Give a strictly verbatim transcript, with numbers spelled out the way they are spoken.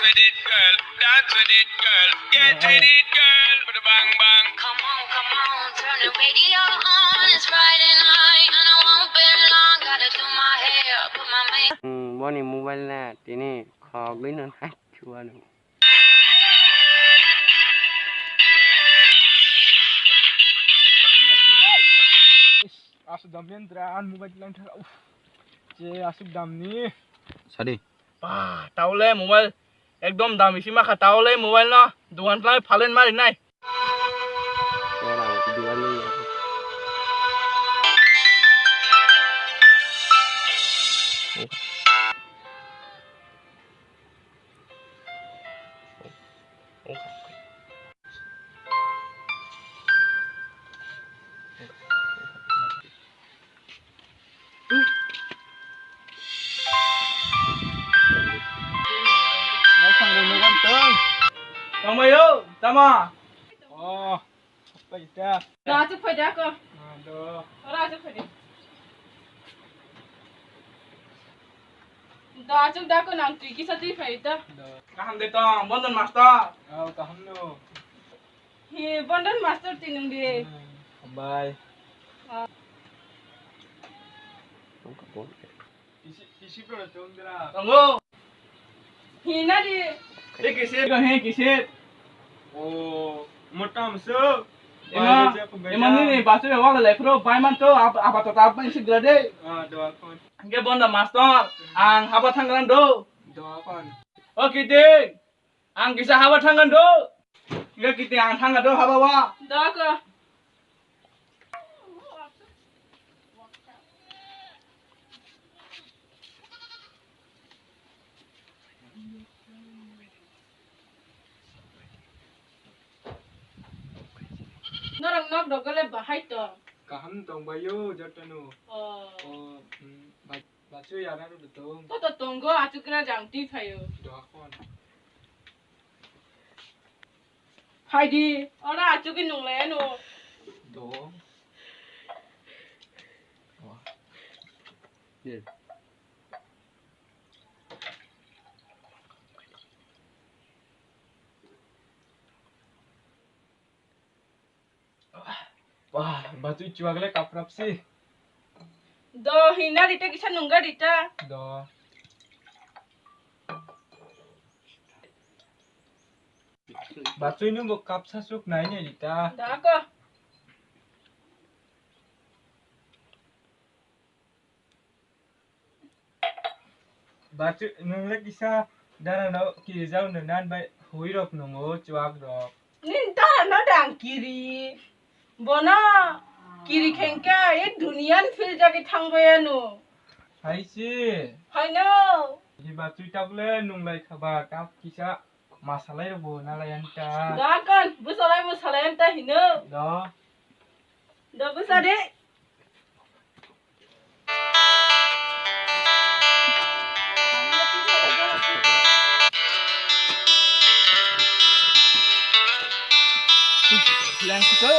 With it, girl. Dance with it, girl. Get with it, girl. With a bang bang. Come on, come on, turn the radio on. It's Friday night and I won't be long. Gotta do my hair, put my makeup. Hmm, boni mobile na tini khogwi no nai chuano. Asuk dam ni andra an mobile lang thar. Uff. Je asuk dam ni. Sadi. Bah, taule mobile ekdom dam isi makha, taule mobile no dogan lai phalen mari nai. Ora, diwali ya. Tongbayo, tama. Oh, apa ita? Dah, cuk, pai dah, ko. Aduh. Ora, cuk, pai dah. Da, chuk da ko nang twi kisa twi phai da. Kaham de tong, Bondon master. Oh, kaham no. He, Bondon master tinung de. Hambai. Ah. Isi, isi pro tong dra. Tongo. He na di. He kise, he kise. Oh, motam so. Ema, ema nini basu ya wala lai pro, bai man to, apa to tap bai sik grade. Ah, doa kon. Hingke Bondon master, ang haba thangran do. Doa kon. O Kiting, ang kisa haba thangran do. Hingke Kiting ang thangran do haba wa. Doa ko. Norok nok dogole bahai tong. Kaham tong bayo jotano. Oh. Oh, hmm, ba-, bachu yana ro tong. Toto tongo achukra jang twi phayo. Doa kon. Phaidi, ora achuki nunglai ano. Do. Wah. Ye. Wah, bachwi chuak le kaprap si. Do hina rita kisa nungga rita. Do. Bachwi nungbo kapsa suk nai ne rita. Da ko. Bachu, nung le kisa dara no kirijak no nan bai hui rok nungo chuak rok. Nin dara no dang kiri. Bono kiri khengke e duniyan phil jagi thang bai ano. Hai si. Hai no. Di bachwi tak le nung lai khaba kap kisa. Masalai rok bo nalai anta. Da kon, bwsalai bwsalai anta hino. Do. Do bwsa de. Lang siko.